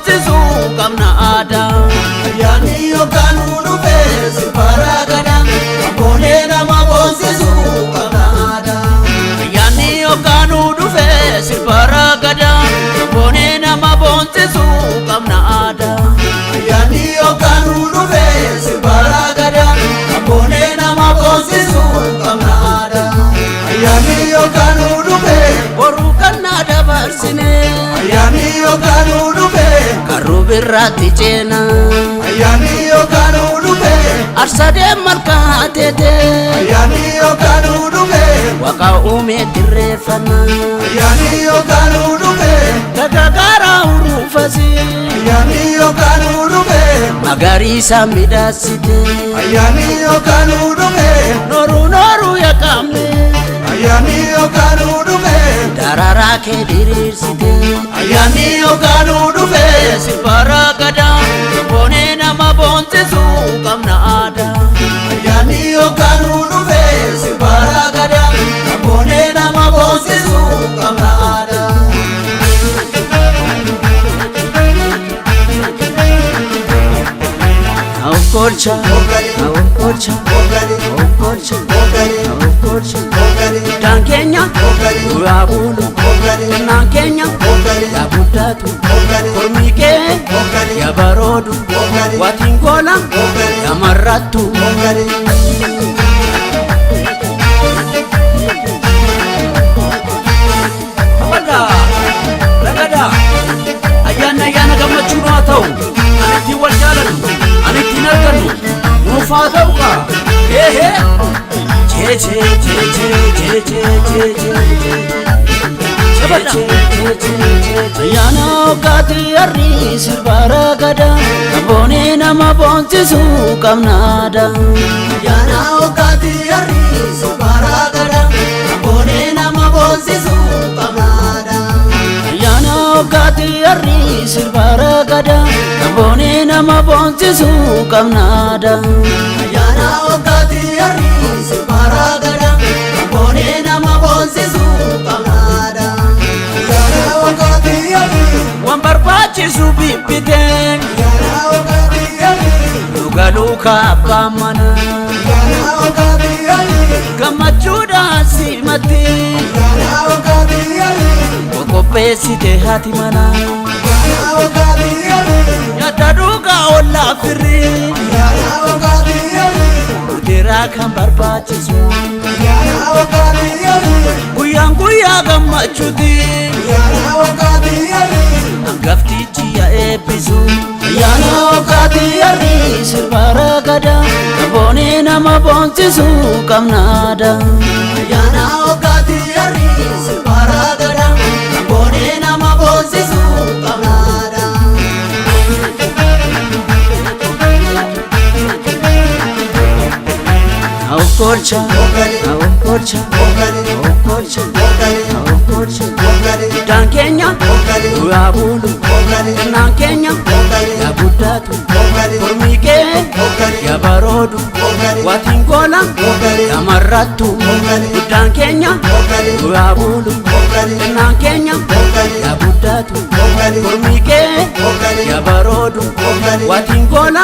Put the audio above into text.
boonsisu qabna aadaa. Ayyaanni yookaan dhufe sirbara gadaa, abboonee nama boonsisu qabna aadaa. Ayyaanni yookaan dhufe sirbara gadaa, abboonee nama boonsisu qabna aadaa. Ayyaanni yookaan dhufe sirbara gadaa, abboonee nama boonsisu qabna aadaa. Ayyaanni yookaan dhufe Boruu kannaa dabarsine ayyaanni yookaan dhufe karruu birraatti ceena. Ayyaanni yookaan dhufe Arsadee malkaa teete ayyaanni yookaan dhufe waaqa uumee dirreeffana. Ayyaanni yookaan dhufe Gagagaara uruufasi ayyaanni yookaan dhufe magariisa midhaasite. Ayyaanni yookaan dhufe Nooruu nooruu yaqaamne ayyaanni yookaan dhufe daraaraa kee diriirsite. Ayyaanni yookaan dhufe Sirbara gadaa boonee nama boonsisu qabna aadaa. Ayyaanni yookaan dhufe sirbara gadaa, abboonee nama boonsisu qabna aadaa. Awkolcha awkolcha awkolcha awkolcha guddaan keenya duraa bulu xinnaan keenya yaa guddatu kormii kee yaa baroodu waatiin goola yaa marrattu. Ragadaa ragadaa ayyaanni ayyaana gammachuu nu haa ta'u ani ittiin wal jaalannu ani ittiin argannu nuuf haa ta'u kaa eehee jee jee jee jee jee jee jee jee jee. Ayyaana hoggaatti harri sirbara gadaa, abboonee nama boonsisu qabna aadaa. Ayyaana hoggaatti harri sirbara gadaa, abboonee nama boonsisu qabna aadaa. Ayyaana hoggaatti harri sirbara gadaa, abboonee nama boonsisu qabna aadaa. Ayyaana hoggaatti harri sirbara gadaa, abboonee nama boonsisu qabna aadaa. Ayyaana hoggaatti harri Waan barbaachisu bibbitee ayyaana hoggaatti harri dhuga luka abbaa manaa ayyaana hoggaatti harri gammachuudhaan simatti ayyaana hoggaatti harri qopheessite haati manaa. ayyaana hoggaatti harri Nyaata dhugaa ollaa firri ayyaana hoggaatti harri Kuteeraa kan barbaachisu ayyaana hoggaatti harri guyyaan guyyaa gammachuuti ayyaana hoggaatti harri hangaftichi yaa eebbisu. Ayyaana hoggaatti harri sirbara gadaa, abboonee nama boonsisu qabna aadaa. Ayyaana hoggaatti harri sirbara gadaa, abboonee nama boonsisu qabna aadaa. Awkolcha awkolcha awkolcha awkolcha guddaan keenya duraa bulu xinnaan keenya yaa guddatu kormii kee yaa baroodu waatiin goola yaa marrattu guddaan keenya duraa bulu xinnaan keenya yaa guddatu kormii kee yaa baroodu waatiin goola